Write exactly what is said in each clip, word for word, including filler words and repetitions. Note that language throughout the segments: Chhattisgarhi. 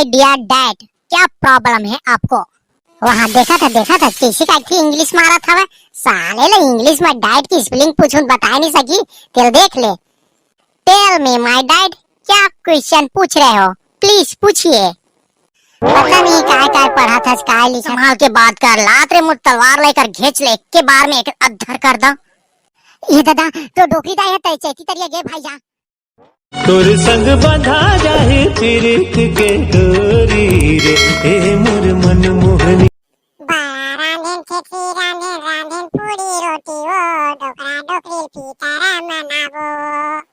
डियर डैड, क्या प्रॉब्लम है आपको? वहाँ देखा था, देखा था, किसी का थी इंग्लिश मारत हवय। साले ला इंग्लिश में डैड की स्पेलिंग पूछूं, बताए नहीं सकी। तेल देख ले। टेल मी माय डैड, क्या क्वेश्चन पूछ रहे हो? प्लीज पूछिए। पता नहीं काय काय पढ़ा था, काय लिखा। संभाल के बात कर, लात रे मोर तलवार लेकर घेंच ले, एक के बार में एक अद्धर कर दा। ये दादा, तो डोकरी दाई है, तय चैती तरिया गे भाई जा। तोर संग बंधा जाही पीरित के डोरी रे, ए मोर मन मोहनी। बड़ा रांधेन थेथली रांधेन, रांधेन पूरी रोटी ओ, डोकरा डोकरी ल पीतर मनाबो।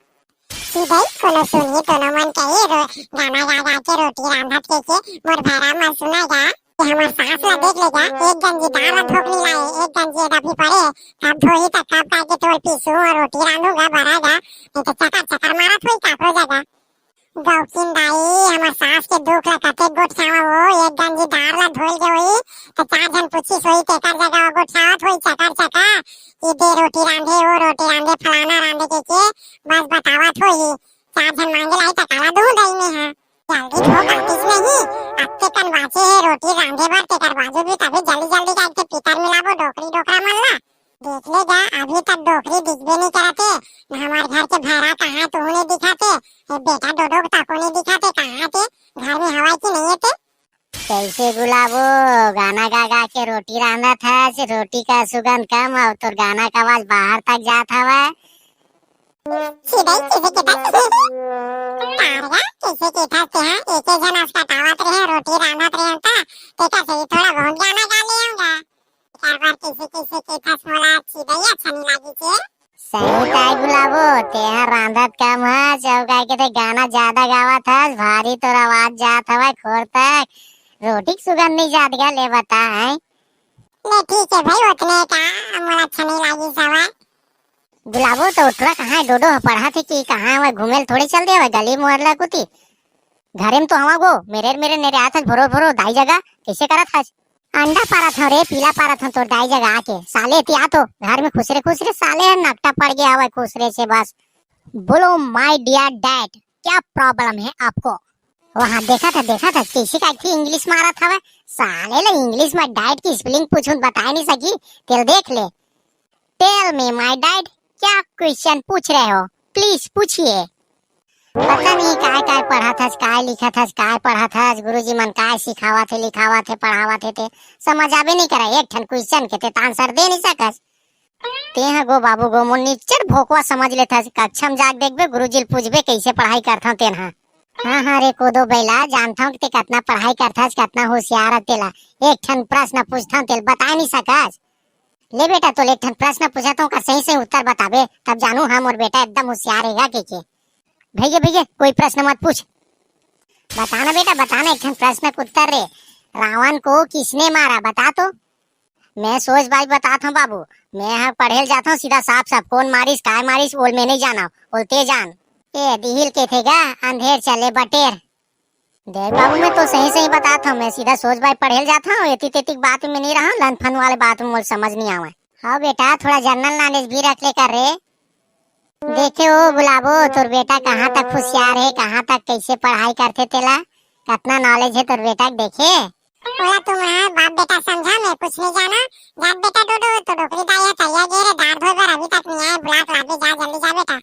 सीधे कोनो सुनही, कोनो मन कही रो-, गाना गा गा के रोटी रांधत के, के मोर भैरा मन सुना गा। हमर सास ला देख ले गा, एक गंजी दार ला धोक नइ लाए, एक गंजी एदा भी पड़े, तब धोही त कब काय के तोल पीसू अउ रोटी रांधू गा, बरा गा, नहीं तो चकर चकर मारत होई काकरो जगह। गौकिन दाई, हमर सास के दुख ला कतेक गोठियावा वो, एक गंजी दार ला धोल गे होई, त चार झन पूछिस होई, तेकर जगह वो गोठियावत होई चकर चकर, ये दे रोटी रांधे, वो रोटी रांधे, फलाना रांधे के के, बस बतावत होई, चार झन मांगे लाई त काला दूं दई में हा। जल्दी धो पातिस नहीं, अत्ते कन बाचे हे रोटी रांधे बर, तेकर बाजू भी तभी जल्दी जल्दी जाके पीतर मिलाबो डोकरी डोकरा मन ला। देख ले गा, अभी तक डोकरी दिखबे नहीं करते, न हमार घर के भैरा कहाँ तू नहीं दिखाते, ए बेटा डोडो तको नहीं दिखाते, कहाँ ते घर में हवा कि नहीं है ते? कैसे गुलाबो, गाना गा गा के रोटी रांधत हस, रोटी का सुगंध कम अउ तोर गाना का आवाज बाहर तक जात हवय। चिदई कइसे केथस? तारगा कइसे केथस तेहा? एके झन अस कटावत रहे, रोटी रांधत रहे त तेकर से ही थोड़ा बहुत गाना गा ले हूँगा। एकर बर कइसे कइसे केथस मोला चिदई अच्छा नहीं लागी के। सही ताय गुलाबो, तेहा रांधत कम हस, अउ काय के ते गाना ज्यादा गावत हस, भारी तोर आवाज जात हवय खोर तक, रोटी के सुगंध नहीं जात गा, ले बता है। ले ठीक है भाई, ओतने का मोला अच्छा नहीं लागिस हवय। गुलाबो तो टुरा कहाँ है, डोडो ह पढ़त हे कि कहाँ हवय, घूमे ल थोड़े चल दे हवय गली मोहल्ला कुती। घरे में तो हवा गो, मेरे मेरे नेरे आत हस भोरो भोरो दाई जगह, कैसे करत हस? अंडा पारत हव रे, पीला पारत हव तोर दाई जगह आके। साले एती आत हो, घर में खुसरे खुसरे साले ह नकटा पड़ गया हवय खुसरे से बस। बोलो माय डियर डैड, क्या प्रॉब्लम है आपको? वहाँ देखा था, देखा था, किसी का थी इंग्लिश मारत हवय। साले ला इंग्लिश में डैड की स्पेलिंग पूछूं, बताए नहीं सकी, तेल देख ले। टेल मी माय डैड, क्या क्वेश्चन पूछ रहे हो? प्लीज पूछिए। पता नहीं काय काय पढ़त हस, काय लिखत हस, काय पढ़त हस, गुरुजी मन काय सिखावत हे, लिखावत हे, पढ़ावत हे, ते समझ आबे नहीं करे। एक ठन क्वेश्चन के ते आंसर दे नहीं सकस। तेहा गो बाबू गो, मोर निच्चट भोकवा समझ लेथस। कक्षा में जाके देखबे, गुरुजी ल पूछबे, कैसे पढ़ाई करथव तेन हा। हाँ, हाँ रे कोदो बैला, जानथव कि ते कतना पढ़ाई करथस, कतना होशियार हे तेला। एक ठन प्रश्न पूछथव, तेल बताए नहीं सकस। ले बेटा, तोले एक ठन प्रश्न पूछत हंव, ओकर सही सही उत्तर बताबे, तब जानू हाँ मोर बेटा एकदम होशियार हे गा के, के। भैया, भैया, कोई प्रश्न मत पूछ। बता ना बेटा, बता ना एक ठन प्रश्न के उत्तर रे। रावण को किसने मारा, बता तो। मैं सोझ बात बतात हंव बाबू, मैं ह पढ़े ल जात हंव सीधा साफ साफ, कौन मारिस, काय मारिस, ओल मैं नहीं जानव, ओल ते जान। ए दिहिल के थे गा, अंधेर चले बटेर। देख बाबू, मैं तो सही सही बतात हंव, मैं सीधा सोझ बात पढ़े ल जात हंव, एती तेती के बात में नहीं रहंव, लन फन वाले बात में मोर समझ नहीं आवय। हाँ बेटा, थोड़ा जनरल नॉलेज भी रख ले कर रे। देखे ओ गुलाबो, तोर बेटा कहाँ तक होशियार हे, कहाँ तक कैसे पढ़ाई करथे तेला, कतना नॉलेज हे तोर बेटा के देखे। ओला तुम बाप बेटा समझा, मैं कुछ नहीं जाना। जा बेटा डोडो, तो डोकरी दाई ह तरिया गे रे, दार धोए बर अभी तक नहीं आए, बुला के लाबे, जा जल्दी जा बेटा।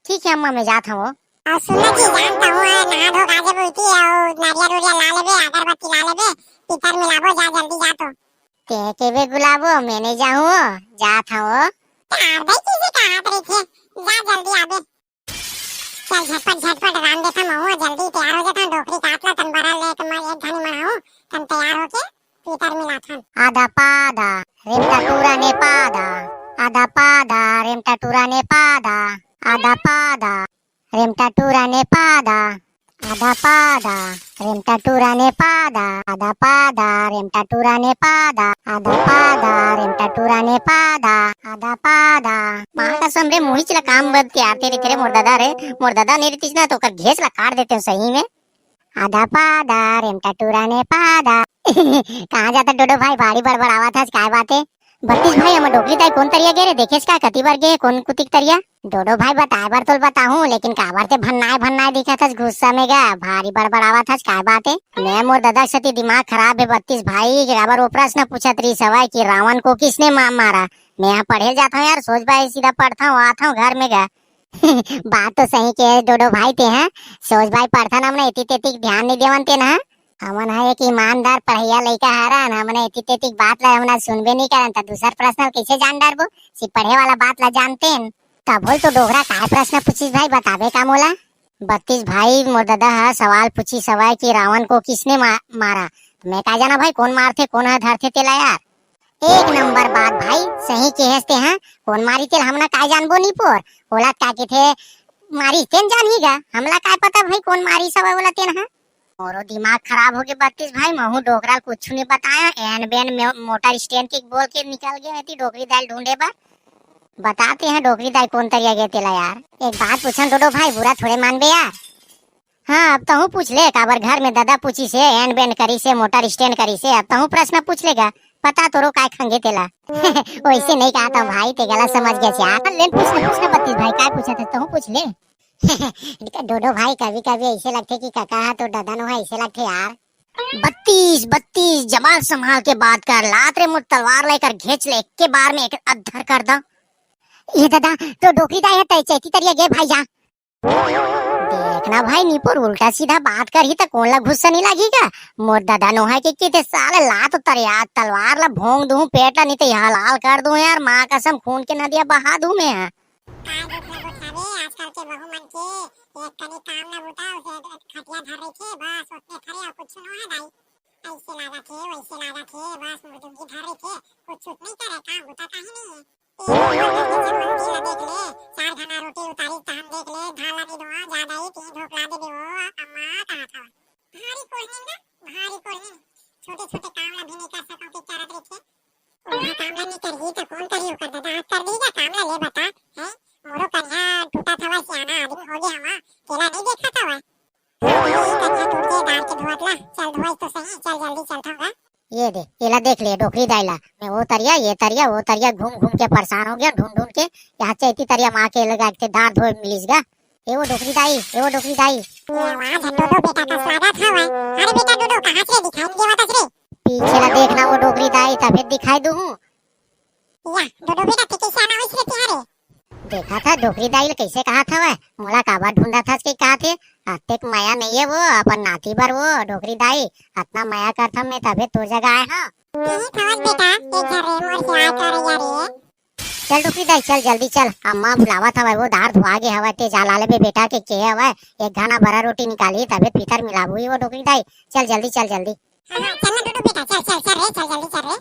ठीक है अम्मा, मैं जात हंव। अउ सुन ना जी, जानता हूँ, नहा धो के आ जाबो इती, अउ नारियल उरियल ला लेबे, अगरबत्ती ला लेबे, पीतर मिलाबो, जा जल्दी जा तो। ते के बे गुलाबो, मैं नहीं जाहूँ, जात हंव। तार दई किसे का हाथ रखे, जा जल्दी आबे। चल झटपट झटपट रांध देथन, महूँ जल्दी तैयार हो जाथन, डोकरी काट ला तन बरा ले के मैं एक घनी मढ़ाहूँ, तन तैयार होके पीतर मिलाथन। आधा पाधा, रेमटा टूरा ने पाधा, आधा पाधा, रेमटा टूरा ने पाधा, आधा पाधा, रेमटा टूरा ने पाधा, आधा पाधा, रेमटा टूरा ने पाधा, आधा पाधा, रेमटा टूरा ने पाधा, आधा पाधा, रेमटा टूरा ने पाधा, आधा पाधा। माँ कसम रे, मुहिच ला काम बर तियारते रहिथे रे मोर ददा रे। मोर ददा नहीं रहितिस ना तो ओकर घेंच ला काट देतेंव सही में। आधा पाधा, रेमटा टूरा ने पाधा। कहाँ जात हस डोडो भाई, भारी बड़बड़ावत हस, काय बात हे? बत्तीस भाई, हमर डोकरी दाई कोन तरिया गे रे, देखेस का, कति बर गे, कोन कुतिक तरिया? डोडो भाई, बताए बर तो बताहूँ, लेकिन काबर ते भन्नाए भन्नाए दिखत हस गुस्सा में गा? भारी बड़बड़ावत हस, काय बात हे? मैं मोर ददा के सेती दिमाग खराब हे बत्तीस भाई, के काबर वो प्रश्न पूछत रहिस हवय कि रावण को किसने मा-, मारा? मैं यहाँ पढ़े जात हूँ यार, सोच भाई सीधा पढ़ता हूँ, आता हूँ घर में गा। बात तो सही के डोडो भाई ते हैं, सोच भाई पढ़थन हमने एती तेती ध्यान नहीं देवन ते ना। हमन ह एक ईमानदार पढ़इया लइका हरन, हमन एती तेती बात ला हमन सुनबे नहीं करन, त दूसर प्रश्न ल कइसे जान डारबो? सिर्फ पढ़े वाला बात ला जानतेन। तभो ले तो डोकरा काय प्रश्न पूछिस भाई, बताबे का मोला? बत्तीस भाई, मोर ददा ह सवाल पूछिस हवय कि रावण को किसने मा-, मारा? मैं का जाना भाई, कोन मारथे, कोन ह धरथे तेला यार। एक नंबर बात भाई, सही केहेस ते ह। कोन मारी तेला हमन काय जानबो निपोर? ओला का कथे मारिस तेन जानही गा, हमला काय पता भाई कोन मारिस हवय ओला तेन ह। मोरो दिमाग खराब होगे बत्तीस भाई, महू डोकरा ल कुछु नहीं बताया, एन बेन में मोटर स्टैंड के बोल के निकल गए हती डोकरी दाई ल ढूंढे बर। बताते हैं डोकरी दाई कोन तरिया गे तेला यार। एक बात पूछन डोडो भाई, बुरा थोड़े मानबे यार। हाँ, अब तहूँ पूछ ले, काबर घर में ददा पूछिस हे, एन बेन करिस हे, मोटर स्टैंड करिस हे, अब तहूँ प्रश्न पूछ ले गा। पता तोरो काय खंगे तेला। वैसे नहीं कहा था भाई, ते गलत समझ गया यार। लेन पूछ ले, पूछ ले बत्तीस भाई, काय पूछत हस, तहूँ पूछ ले। डोडो भाई, कभी कभी ऐसे लगथे कि काका ह तो ददा नो है, ऐसे लगथे यार। बत्तीस, बत्तीस, जबान संभाल के बात कर, लात रे मोर तलवार लेकर घेंच ले, एक के बार में एक अद्धर कर दा। ये ददा, तो डोकरी दाई ह तय चैती तरिया गे भाई जा। देखना भाई निपोर, उल्टा सीधा बात करही त कोन ला गुस्सा नहीं लागी का? मोर ददा नो है कि, कि ते साले लात तरिया तलवार ला भोंग दूं पेट ला, नहीं तो यहाँ लाल कर दूं यार, माँ कसम खून के नदिया बहा दूं मैं। काय दुख लगत हवे आजकल के बहू मन के, एक कनी काम ला बुता, उसे खटिया धर रखे, बस ओतने करे, अउ कुछ नो है दाई। ऐसे लागत हे, वैसे लागत हे, बस मुर्दुंगी धर रखे, कुछ नहीं करे, काम बुता काहे नहीं है? ए, ये घर के जवान के ला देख ले, चार घना रोटी उतारी तहन देख ले, धान ला नहीं धोआ, जा दाई, तीन ढोक ला देबे ओ, अम्मा कहा था। भारी कोढ़नी ना, भारी कोढ़नी। छोटे छोटे काम ला भी नहीं कर सको के चरत रखे। ओहा काम ला नहीं करही त कोन करही ओकर ददा? कर दीही का काम ला, ले बता, हैं? मोरो करिहा टूटा थवा सियाना आदमी हो गे हवा, तेला नहीं देखा थवा। हाँ, ये करिहा टूट के दार के धोवत ला, चल धोवई तो सही, चल जल्दी चलथन गा। ये दे, एला देख ले डोकरी दाई ला, मैं वो तरिया, ये तरिया, वो तरिया घूम घूम के परेशान हो गया, ढूंढ ढूंढ के, यहाँ चैती तरिया माँ के लगा के दार धोए मिलिस गा। ए वो डोकरी दाई, ए वो डोकरी दाई। ये आवाज है डोडो बेटा का स्वागत हवय। अरे बेटा डोडो, कहाँ से दिखाई नहीं देवत रे? पीछे ला देखना वो डोकरी दाई, तभे दिखाई दूहूँ। या, डोडो बेटा, ते कैसे आना होइस रे तिहारे? देखा था डोकरी दाई ल कैसे कहा था वह, मोला काबर ढूंढा था के कहा थे, अतेक मया नहीं है वो, अपन नाती बर वो, डोकरी दाई, अतना मया करथम मैं तभे तोर जगह आए हूँ। यही था बेटा, एक घर रे मोर से आए कर यार रे। चल डोकरी दाई, चल जल्दी चल, अम्मा बुलावत हवय, वो दार धुआ गे हवय, ते जा ला लेबे बेटा के के हवय, एक घना बरा रोटी निकाली, तभे पितर मिलाबू ही वो डोकरी दाई, चल जल्दी, चल जल्दी। हाँ, हाँ, चल ना डोडो बेटा, चल, चल, चल रे, चल जल्दी चल रे।